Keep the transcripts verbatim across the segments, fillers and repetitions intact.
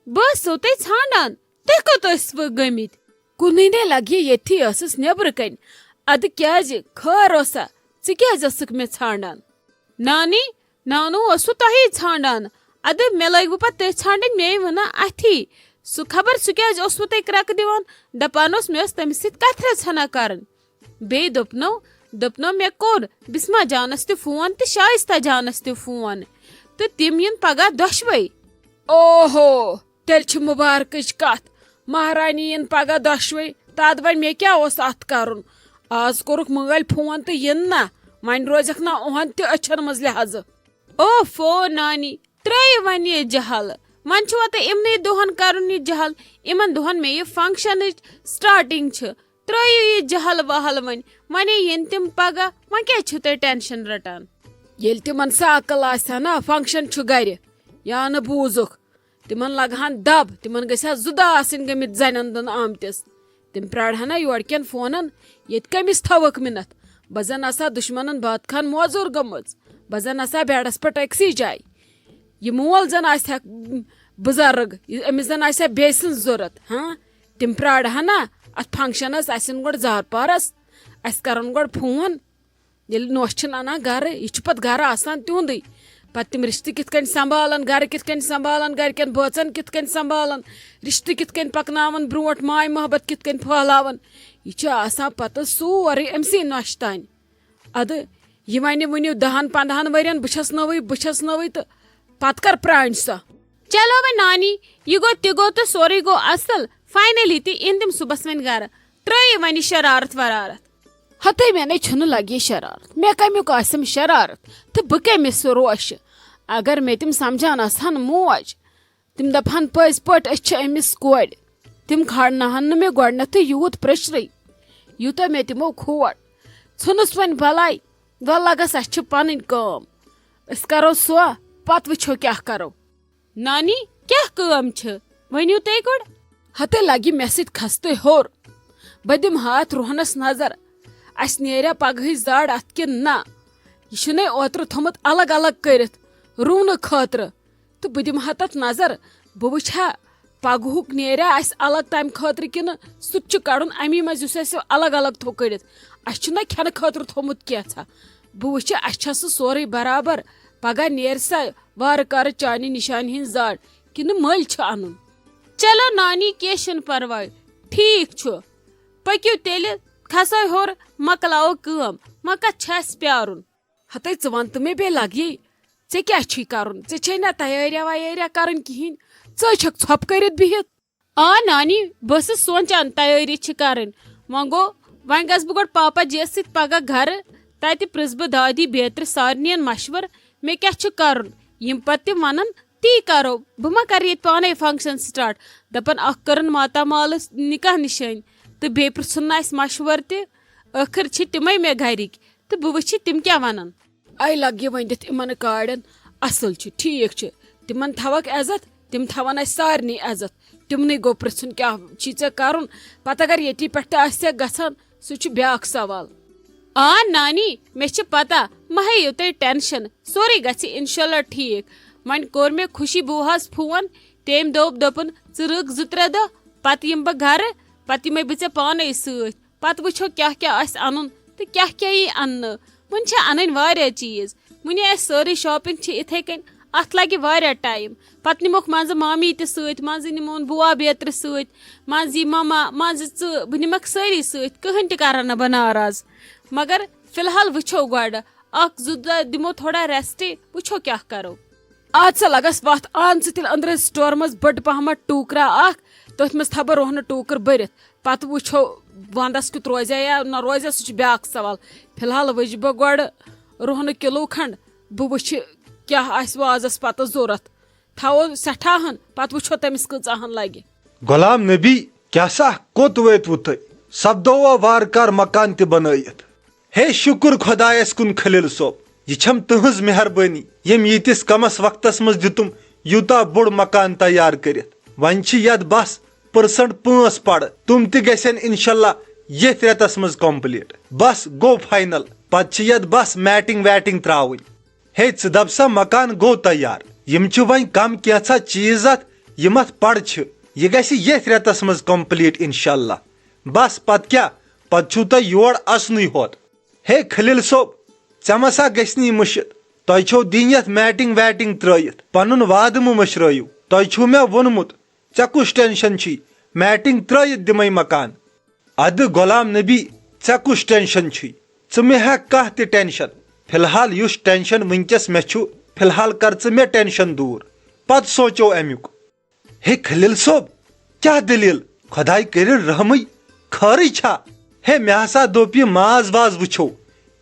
بہٕ ٲسسو تۄہہِ ژھانڈان، تُہۍ کوٚت ٲسوٕ گٔمٕتۍ؟ کُنُے نے لگہِ، ییٚتھی ٲسٕس نیبرٕ کنۍ۔ ادٕ کیازِ؟ خٲر اوسا؟ ژٕ کیازِ ٲسٕکھ مےٚ ژھانڈان؟ نانی، نانو اوسوٕ تۄہی ژھانڈان۔ ادٕ مےٚ لٲگۍ وٕ پتہٕ تُہۍ ژھانڈٕنۍ، مے ووٚنا اتھی۔ سُہ خبر سُہ کیازِ اوسوٕ تۄہہِ کرٛکہٕ دِوان، دپان اوس مےٚ ٲس تٔمِس سۭتۍ کتھرس ہنا کرٕنۍ۔ بیٚیہِ دوٚپنو، دوٚپنو مےٚ کوٚر بسمہ جانس تہِ فون تہٕ شایستہ جانس تہِ فون، تہٕ تِم یِن پگاہ دۄشوے۔ اوہو، تیٚلہِ چھِ مُبارکٕچ کتھ۔ مہرانی یِن پگاہ دۄشوے۔ تد وۄنۍ مےٚ کیٛاہ اوس اتھ کرُن؟ آز کوٚرُکھ مٲلۍ فون تہٕ یِن نہ۔ وۄنۍ روزکھ نہ اُہنٛد تہِ أچھن منٛز لحاظہٕ۔ اوفو نانی، ترٲیِو وۄنۍ یہِ جہل۔ وۄنۍ چھُوا تۄہہِ یِمنٕے دۄہن کرُن یہِ جہل؟ یِمن دۄہن مےٚ یہِ فنکشنٕچ starting چھِ، ترٲیِو یہِ جہل وہل وۄنۍ۔ وۄنۍ یِن تِم پگاہ، وۄنۍ کیٛازِ چھِو تُہۍ tension رٹان؟ ییٚلہِ تِمن سا عقل آسہِ ہا نا، function چھُ گرِ، یا نہٕ بوٗزُکھ؟ تِمن لگہٕ ہن دب، تِمن گژھِ ہا زُدٕ آسٕنۍ گٔمٕتۍ زنٮ۪ن دُن آمتِس۔ تِم پرٛارٕ ہنا یورٕکٮ۪ن فونن، ییٚتہِ کٔمِس تھاوکھ مِنتھ؟ بہٕ زن آسہٕ ہا دُشمنن بٲتھ خان موزوٗر گٔمٕژ، بہٕ زن آسہٕ ہا بیڈس پٮ۪ٹھ أکسٕے جایہِ۔ یہِ مول زن آسہِ ہا بُزرگ، یہِ، أمِس زن آسہِ ہا بیٚیہِ سٕنٛز ضروٗرت، ہاں؟ تِم پرٛارٕ ہنا اتھ فنکشنس، اسہِ یِن گۄڈٕ زارپارس، اسہِ کرن گۄڈٕ فون۔ ییٚلہِ نوٚش چھِنہٕ اَنان گَرٕ، یہِ چھُ پَتہٕ گَرٕ آسان تِہُنٛدُے۔ پَتہٕ تِم رِشتہٕ کِتھ کٔنۍ سنٛبھالَن، گَرٕ کِتھ کٔنۍ سنٛبھالَن، گَرِکٮ۪ن بٲژَن کِتھ کٔنۍ سنٛبھالَن، رِشتہٕ کِتھ کٔنۍ پَکناوَن برٛونٛٹھ، ماے محبت کِتھ کٔنۍ پھٔہلاوَن، یہِ چھُ آسان پَتہٕ سورُے أمۍ سٕے نۄشہِ تانۍ۔ اَدٕ یہِ وَنہِ وٕنِو دَہَن پنٛداہَن ؤرِین، "بہٕ چھَس نٔوٕے، بہٕ چھَس نٔوٕے"، تہٕ پَتہٕ کَر پرٛانہِ سۄ؟ چلو وۄنۍ نانی، یہِ گوٚو تہِ گوٚو تہٕ سورُے گوٚو اَصٕل۔ Finally تہِ یِن تِم صُبحَس وۄنۍ گَرٕ۔ ترٛٲیِو وۄنۍ یہِ شرارت ورارت۔ ہتے مےٚ نے چھُنہٕ لگہِ شرارت، مےٚ کمیُک آسٮ۪م شرارت تہٕ بہٕ کٔمِس روشہِ؟ اگر مےٚ تِم سمجھان آسہٕ ہن موج، تِم دپہٕ ہن پٔزۍ پٲٹھۍ أسۍ چھِ أمِس کورِ۔ تِم کھارناہن نہٕ مےٚ گۄڈنیتھٕے یوٗت پریشرٕے، یوٗتاہ مےٚ تِمو کھور۔ ژھٕنُس وۄنۍ بلاے، وۄلہ لگس، اسہِ چھِ پنٕنۍ کٲم، أسۍ کرو سۄ، پتہٕ وٕچھو کیٛاہ کرو۔ نانی، کیٛاہ کٲم چھِ؟ ؤنِو تُہۍ گۄڈٕ۔ ہتے لگہِ مےٚ سۭتۍ کھستٕے ہیوٚر۔ بہٕ دِمہٕ ہا اتھ روہنس نظر۔ اسہِ نیریا پگہٕچ زڈ اتھ کِنہٕ نہ؟ یہِ چھُنے اوترٕ تھوٚمُت الگ الگ کٔرِتھ روٗنہٕ خٲطرٕ۔ تہٕ بہٕ دِمہٕ ہا تتھ نظر۔ بہٕ وٕچھِ ہا پگہُک نیریا اسہِ الگ تمہِ خٲطرٕ کِنہٕ سُہ تہِ چھُ کڑُن امی منٛز یُس اسہِ الگ الگ تھوٚو کٔڑِتھ۔ اسہِ چھُنہ کھٮ۪نہٕ خٲطرٕ تھوٚمُت کینٛژھا۔ بہٕ وٕچھِ، اسہِ چھا سُہ سورُے برابر؟ پگاہ نیرِ سا وارٕ کارٕ چانہِ نشانہِ ہٕنٛز زڈ، کِنہٕ مٔلۍ چھُ انُن؟ چلو نانی، کینٛہہ چھُنہٕ پرواے، ٹھیٖک چھُ، پٔکِو تیٚلہِ، کھسو ہیوٚر، مۄکلاوو کٲم، وۄنۍ کتھ چھُ اسہِ پیارُن؟ ہتے ژٕ وَن تہٕ مےٚ بیٚیہِ لگہِ، ژےٚ کیٛاہ چھُے کرُن؟ ژےٚ چھے نہ تیٲریا ویٲریا کرٕنۍ کِہیٖنۍ؟ ژٕ ہے چھکھ ژھۄپہٕ کٔرِتھ بِہِتھ۔ آ نانی، بہٕ ٲسٕس سونٛچان تیٲری چھِ کرٕنۍ۔ وۄنۍ گوٚو، وۄنۍ گژھٕ بہٕ گۄڈٕ پاپا جی یَس سۭتۍ پگاہ گرٕ۔ تتہِ پرژھٕ بہٕ دادی بیترِ سارنِین مشورٕ، مےٚ کیٛاہ چھُ کرُن۔ یِم پتہٕ تِم ونن، تی کرو۔ بہٕ ما کرٕ ییٚتہِ پانے function start؟ دپن، اکھ کٔرٕن ماتامالس نکاح نشٲنۍ تہٕ بیٚیہِ پرژھُن نہٕ اسہِ مشورٕ تہِ۔ ٲخٕر چھِ تِمے مےٚ گرِکۍ، تہٕ بہٕ وٕچھِ تِم کیٛاہ ونن۔ اے لگہِ ؤنِتھ یِمن کاڑٮ۪ن، اصل چھُ، ٹھیٖک چھُ۔ تِمن تھاوکھ عزت، تِم تھاون اسہِ سارنٕے عزت۔ تِمنٕے گوٚو پرژھُن کیٛاہ چھُے ژےٚ کرُن۔ پتہٕ اگر ییٚتی پٮ۪ٹھ تہِ آسہِ ژےٚ گژھان، سُہ چھُ بیٛاکھ سوال۔ آ نانی، مےٚ چھِ پتہ، مہ ہیٚیِو تُہۍ tension، سورُے گژھِ انشاءاللہ ٹھیٖک۔ وۄنۍ کوٚر مےٚ خوشی بوٗہَس فون، تٔمۍ دوٚپ، دوٚپُن، "ژٕ رُک زٕ ترٛےٚ دۄہ، پتہٕ یِمہٕ بہٕ گرٕ، پتہٕ یِمَے بہٕ ژےٚ پانے سۭتۍ۔" پتہٕ وٕچھو کیٛاہ کیٛاہ آسہِ اَنُن تہٕ کیٛاہ کیٛاہ یی اَننہٕ۔ وٕنہِ چھِ اَنٕنۍ واریاہ چیٖز، وٕنہِ آسہِ سٲرٕے shopping چھِ یِتھَے کٔنۍ، اَتھ لَگہِ واریاہ time۔ پتہٕ نِموکھ منٛزٕ مامی تہِ سۭتۍ، منٛزٕ نِمون بُوا بیترِ سۭتۍ، منٛزٕ یی مَما، منٛزٕ ژٕ، بہٕ نِمَکھ سٲری سۭتۍ، کٕہٕنۍ تہِ کَرَن نہٕ بہٕ ناراض۔ مگر فی الحال وٕچھو گۄڈٕ، اَکھ زٕ دۄہ دِمو تھوڑا rest، وٕچھو کیٛاہ کَرو۔ آد سا لگس وتھ، ان ژٕ تیٚلہِ أنٛدرٕ store منٛز بٔڑ پہمتھ ٹوٗکرا اکھ، تٔتھۍ منٛز تھاوٕ بہٕ رۄہنہٕ ٹوٗکر بٔرِتھ۔ پتہٕ وٕچھو ونٛدس کیُتھ روزیا یا نہ روزیا، سُہ چھُ بیٛاکھ سوال۔ فی الحال وٕچھِ بہٕ گۄڈٕ رۄہنہٕ کِلوٗ کھنٛڈ، بہٕ وٕچھِ کیٛاہ آسہِ وازس پتہٕ ضوٚرتھ۔ تھاوو سٮ۪ٹھاہن، پتہٕ وٕچھو تٔمِس کۭژاہن لگہِ۔ غلام نبی، کیٛاہ سا، کوٚت وٲتوٕ تُہۍ؟ سپدووا وارٕ کار مکان تہِ بنٲیِتھ؟ ہے شُکر خۄدایس کُن خلیل صٲب، یہِ چھم تُہنٛز مہربٲنی، ییٚمۍ ییٖتِس کمس وقتس منٛز دِتُم یوٗتاہ بوٚڑ مکان تیار کٔرِتھ۔ وۄنۍ چھِ یتھ بس percent پانٛژھ پڑٕ، تِم تہِ گژھن انشاءاللہ ییٚتھۍ رٮ۪تس منٛز complete۔ بس گوٚو final، پتہٕ چھِ یتھ بس matting ویٹنگ تراوٕنۍ۔ ہے، ژٕ دپ سا، مکان گوٚو تیار۔ یِم چھِ وۄنۍ کم کینژھا چیز اتھ یہِ متھ پڑ چھِ، یہِ گژھِ ییٚتھۍ رٮ۪تس منٛز complete انشاءاللہ۔ بس پتہٕ کیٛاہ، پتہٕ چھُو تۄہہِ یور اژنُے ہوت۔ ہے خلیل صٲب، ژےٚ ما سا گژھِ نہٕ یہِ مٔشِتھ؟ تۄہہِ چھو دِنۍ یتھ میٹنگ ویٹنگ ترٲیِتھ، پنُن وعدٕ مہٕ مٔشرٲیِو۔ تۄہہِ چھُو مےٚ ووٚنمُت، ژےٚ کُس ٹینشن چھی؟ میٹنگ ترٲیِتھ دِمے مکان۔ ادٕ غلام نبی، ژےٚ کُس ٹینشن چھُے؟ ژٕ مہ ہےٚ کانٛہہ تہِ ٹینشن۔ فی الحال یُس ٹینشن وٕنکیٚس مےٚ چھُ، فی الحال کر ژٕ مےٚ ٹینشن دوٗر، پتہٕ سونچو امیُک۔ ہے خلیل صٲب، کیٛاہ دٔلیٖل؟ خۄداے کٔرِن رحمٕے، خٲرٕے چھا؟ ہے مےٚ ہسا دوٚپ یہِ ماز واز وٕچھو،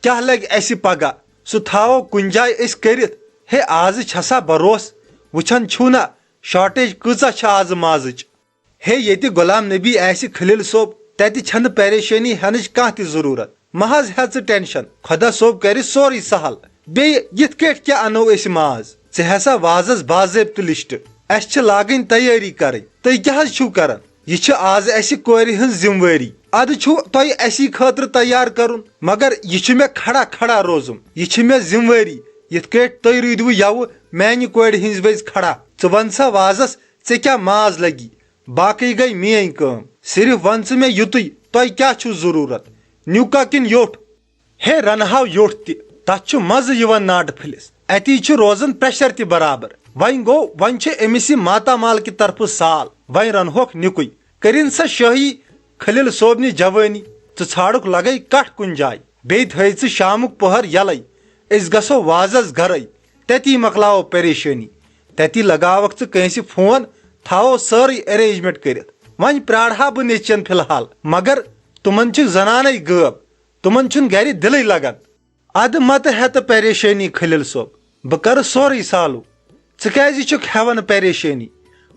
کیٛاہ لگہِ اسہِ پگاہ؟ سُہ تھاوو کُنہِ جایہِ أسۍ کٔرِتھ۔ ہے آزٕ چھسا بروس، وٕچھان چھِو نا شارٹیج کۭژاہ چھِ آزٕ مازٕچ۔ ہے ییٚتہِ غلام نبی آسہِ خلیل صٲب، تتہِ چھنہٕ پریشٲنی ہٮ۪نٕچ کانٛہہ تہِ ضروٗرت۔ مہ حظ ہےٚ ژٕ ٹینشن، خۄدا صٲب کرِ سورُے سہل۔ بیٚیہِ یِتھ کٲٹھۍ کیٛاہ انو أسۍ ماز؟ ژٕ ہسا وازس باضٲبطہٕ لسٹ۔ اسہِ چھِ لاگٕنۍ تیٲری کرٕنۍ۔ تُہۍ کیٛاہ حظ چھِو کران؟ یہِ چھِ آز اسہِ کورِ ہٕنٛز ذمہٕ وٲری۔ ادٕ چھُو تۄہہِ اسی خٲطرٕ تیار کرُن، مگر یہِ چھُ مےٚ کھڑا کھڑا روزُن۔ یہِ چھِ مےٚ ذمہٕ وٲری۔ یِتھ کٲٹھۍ تُہۍ روٗدوٕ یَوٕ میانہِ کورِ ہٕنٛزِ وِزِ کھڑا۔ ژٕ وَن سا وازس، ژےٚ کیٛاہ ماز لگی؟ باقٕے گٔے میٲنۍ کٲم۔ صرف وَن ژٕ مےٚ یُتُے، تۄہہِ کیٛاہ چھُو ضروٗرت؟ نیُکا کِنہٕ یوٚٹھ؟ ہے رنہٕ ہاو یوٚٹھ تہِ، تتھ چھُ مزٕ یِوان ناٹہٕ پھٔلِس۔ اتی چھُ روزان پریشر تہِ برابر۔ وۄنۍ گوٚو، وۄنۍ چھِ أمِس یہِ ماتامال کہِ طرفہٕ سال۔ وۄنۍ رنہوکھ نیُکُے۔ کٔرِن سا شٲہی خلیل صٲبنہِ جوٲنی۔ ژٕ ژھانڈُکھ لگے کٹھ کُنہِ جایہِ۔ بیٚیہِ تھٲے ژٕ شامُک پٔہر یلے۔ أسۍ گژھو وازس گرے۔ تتی مۄکلاوو پریشٲنی۔ تتی لگاوکھ ژٕ کٲنٛسہِ فون، تھاوو سٲرٕے ارینجمنٹ کٔرِتھ۔ وۄنۍ پرارٕ ہا بہٕ نیٚچوٮ۪ن فی الحال، مگر تِمن چھِ زنانے غٲب۔ تِمن چھُنہٕ گرِ دِلٕے لگان۔ ادٕ متہٕ ہےٚ تہٕ پریشٲنی خلیل صٲب، بہٕ کرٕ سورُے سالو۔ ژٕ کیازِ چھُکھ ہٮ۪وان پریشٲنی؟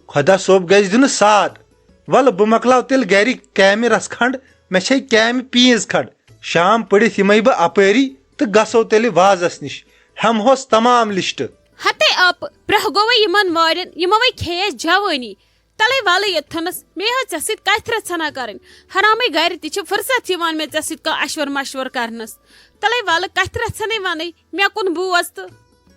خۄدا صٲب گژھِ دِنہٕ ساتھ۔ ولہٕ بہٕ مۄکلاو تیٚلہِ گرِکۍ کامہِ رژھ کھنڈ، مےٚ چھے کامہِ پیٖنز کھنڈ۔ شام پٔرِتھ یِمے بہٕ اپٲری تہٕ گژھو تیٚلہِ وازس نِش، ہٮ۪مہوس تمام لسٹ۔ ہتے اپہٕ، پرٛاہ گوٚوے یِمن وارٮ۪ن، یِموے کھیٚیس جوٲنی۔ تلے ولہٕ یوٚتتھنس، مے ہا ژےٚ سۭتۍ کتھِ رژھنا کرٕنۍ۔ حرامے گرِ تہِ چھِ فرصت یِوان مےٚ ژےٚ سۭتۍ کانٛہہ اشور مشور کرنس۔ تلے ولہٕ کتھِ رژھنے ونے، مےٚ کُن بوز تہٕ۔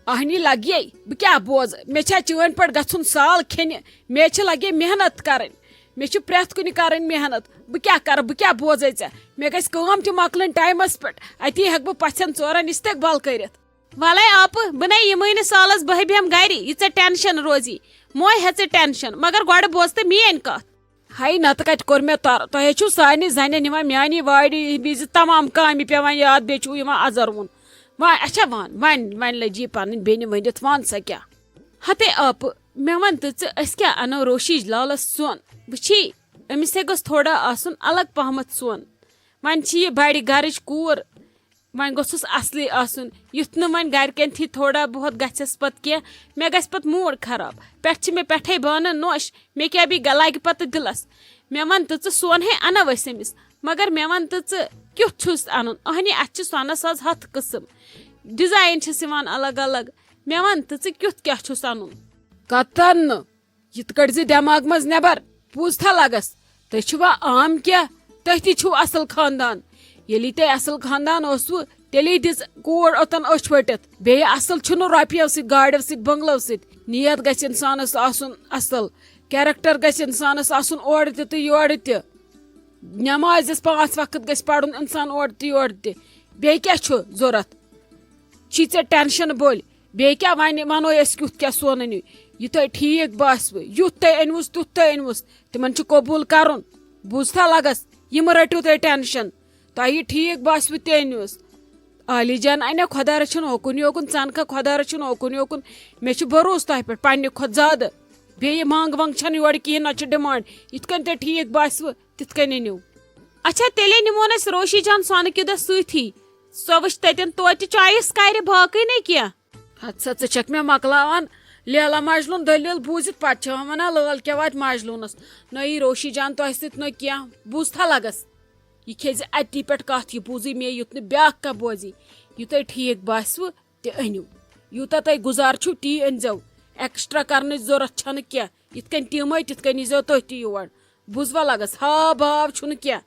اہنی لگیے، بہٕ کیٛاہ بوزٕ؟ مےٚ چھا چٲنۍ پٲٹھۍ گژھُن سال کھیٚنہِ؟ مےٚ چھِ لگے محنت کرٕنۍ۔ مےٚ چھِ پرٛٮ۪تھ کُنہِ کرٕنۍ محنت۔ بہٕ کیٛاہ کرٕ؟ بہٕ کیٛاہ بوزے ژےٚ؟ مےٚ گژھِ کٲم تہِ مۄکلٕنۍ ٹایمس پٮ۪ٹھ۔ اتی ہٮ۪کہٕ بہٕ پژھٮ۪ن ژورن استقبال کٔرِتھ۔ ولے آپہٕ، بہٕ نے یِمٕے نہٕ سالس، بہٕ بیٚہمہٕ گرِ، یہِ ژےٚ ٹینشن روزی۔ موے ہےٚ ژٕ ٹینشن، مگر گۄڈٕ بوز تہٕ میٲنۍ کتھ۔ ہاے نتہٕ کتہِ کوٚر مےٚ ترٕ، تۄہے چھِو سارنٕے زنٮ۪ن یِوان میانی وارِ وِزِ تمام کامہِ پٮ۪وان یاد، بیٚیہِ چھُو یِوان ازر وُن۔ وۄنۍ اچھا وَن، وۄنۍ، وۄنۍ لٔجی پنٕنۍ بیٚنہِ ؤنِتھ، وَن سا کیٛاہ؟ ہتے آپہٕ، مےٚ وَن تہٕ ژٕ، أسۍ کیٛاہ اَنو روشیج لالَس سۄن؟ وٕچھی، أمِس ہے گوٚژھ تھوڑا آسُن الگ پہمتھ سۄن۔ وۄنۍ چھِ یہِ بَڑِ گَرٕچ کوٗر، وۄنۍ گوٚژھُس اصلٕے آسُن، یُتھ نہٕ وۄنۍ گَرِکٮ۪ن تھی تھوڑا بہت گژھٮ۪س پَتہٕ کینٛہہ، مےٚ گژھِ پَتہٕ موٗڈ خراب۔ پٮ۪ٹھٕ چھِ مےٚ پٮ۪ٹھَے بانہٕ نوش، مےٚ کیٛاہ بیٚیہِ گہ-، لَگہِ پَتہٕ دِلَس۔ مےٚ وَن تہٕ ژٕ، سۄن ہے اَنو أسۍ أمِس، مگر مےٚ وَن تہٕ ژٕ، کیُتھ چھُس اَنُن؟ اہنہِ، اَتھ چھِ سۄنَس آز ہَتھ قٕسٕم، ڈِزاین چھِس یِوان الگ الگ۔ مےٚ وَن تہٕ ژٕ، کیُتھ کیٛاہ چھُس اَنُن؟ کَتَن نہٕ؟ یِتھ کٲٹھۍ زِ دٮ۪ماغ منٛز نٮ۪بر۔ بوٗزتھا لگس؟ تُہۍ چھِوا عام کینٛہہ؟ تُہۍ تہِ چھِو اصل خاندان۔ ییٚلہِ تۄہہِ اصل خاندان اوسوٕ، تیٚلے دِژ کوٗر اوٚتن أچھ ؤٹِتھ۔ بیٚیہِ اصل چھُنہٕ رۄپیو سۭتۍ، گاڑیو سۭتۍ، بنگلو سۭتۍ۔ نیت گژھِ انسانس آسُن اصل، کیریکٹر گژھِ انسانس آسُن اورٕ تہِ تہٕ یورٕ تہِ۔ نمازِ دِژ پانٛژھ وقت گژھِ پرُن انسان اورٕ تہِ یورٕ تہِ۔ بیٚیہِ کیٛاہ چھُ ضروٗرت؟ چھی ژےٚ ٹینشن بٔلۍ۔ بیٚیہِ کیٛاہ وَنہِ، وَنو أسۍ کیُتھ کیٛاہ سۄن أنِو، یہِ تۄہہِ ٹھیٖک باسِوٕ، یُتھ تۄہہِ أنۍوُس، تیُتھ تۄہہِ أنۍوُس، تِمن چھُ قبوٗل کَرُن۔ بوٗزتھا لگس، یہِ مہ رٔٹِو تُہۍ ٹینشن، تۄہہِ یہِ ٹھیٖک باسِوٕ تہِ أنۍوُس۔ عالی جان اَنیو خۄدا رٔچھِن اوکُن یوکُن، ژَنہٕ کھا خۄدا رٔچھِن اوکُن یوکُن، مےٚ چھُ بروسہٕ تۄہہِ پٮ۪ٹھ پننہِ کھۄتہٕ زیادٕ۔ بیٚیہِ منٛگ ونٛگ چھَنہٕ یورٕ کِہیٖنۍ، نہ چھِ ڈِمانڈ، یِتھ کٔنۍ تۄہہِ ٹھیٖک باسِوٕ تِتھ کٔنۍ أنِو۔ اچھا، تیٚلے نِمون أسۍ روشی جان سۄنہٕ کہِ دۄہ سۭتی۔ سۄ وٕچھِ تَتٮ۪ن توتہِ چویِس کَرِ، باقٕے نَے کینٛہہ۔ ہتہٕ سا، ژٕ چھَکھ مےٚ مۄکلاوان لیلا مجنون دٔلیٖل بوٗزِتھ، پتہٕ چھِ وَنان لٲل کیٛاہ واتہِ مجنونس۔ نہ یی روشی جان تۄہہِ سۭتۍ نہ کینٛہہ، بوٗزتھا لگس؟ یہِ کھیٚزِ اَتی پٮ۪ٹھ کَتھ، یہِ بوٗزٕے مےٚ، یُتھ نہٕ بیٛاکھ کانٛہہ بوزی۔ یہِ تۄہہِ ٹھیٖک باسِوٕ، تہِ أنِو۔ یوٗتاہ تۄہہِ گُزار چھُو، تی أنۍزیو۔ ایکسٹرا کرنٕچ ضروٗرت چھَنہٕ کینٛہہ۔ یِتھ کٔنۍ ٹیٖمٕے، تِتھ کٔنۍ ییٖزیو تُہۍ تہِ یور۔ بوٗزوا لگس؟ ہاو باو چھُنہٕ کینٛہہ۔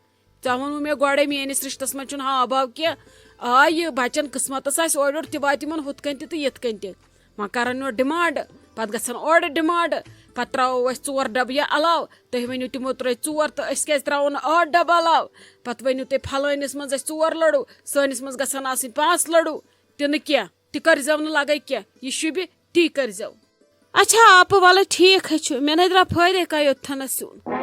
ژےٚ ووٚنوُ مےٚ گۄڈَے، میٛٲنِس رِشتَس منٛز چھُنہٕ ہاو باو کینٛہہ۔ آ، یہِ بَچَن قٕسمَتَس آسہِ اورٕ یورٕ، تہِ واتہِ یِمَن ہُتھ کٔنۍ تہِ تہٕ یِتھ کٔنۍ تہِ۔ وۄنۍ کَرَن یورٕ ڈِمانٛڈ، پَتہٕ گژھن اورٕ ڈِمانٛڈ، پتہٕ ترٛاوو أسۍ ژور ڈبہٕ یا علاوٕ۔ تُہۍ ؤنِو تِمو ترٛٲے ژور تہٕ أسۍ کیٛازِ ترٛاوو نہٕ ٲٹھ ڈبہٕ علاوٕ؟ پتہٕ ؤنِو تُہۍ فلٲنِس منٛز ٲسۍ ژور لڈوٗ، سٲنِس منٛز گژھن آسٕنۍ پانٛژھ لڈوٗ۔ تہِ نہٕ کینٛہہ، تہِ کٔرۍزیو نہٕ لگے کینٛہہ، یہِ شوٗبہِ تی کٔرۍزیو۔ اچھا آپہٕ، وَلہٕ ٹھیٖک ہے چھُ، مےٚ نے درٛاو فٲیدے کَیوت تھَنَس سیُن۔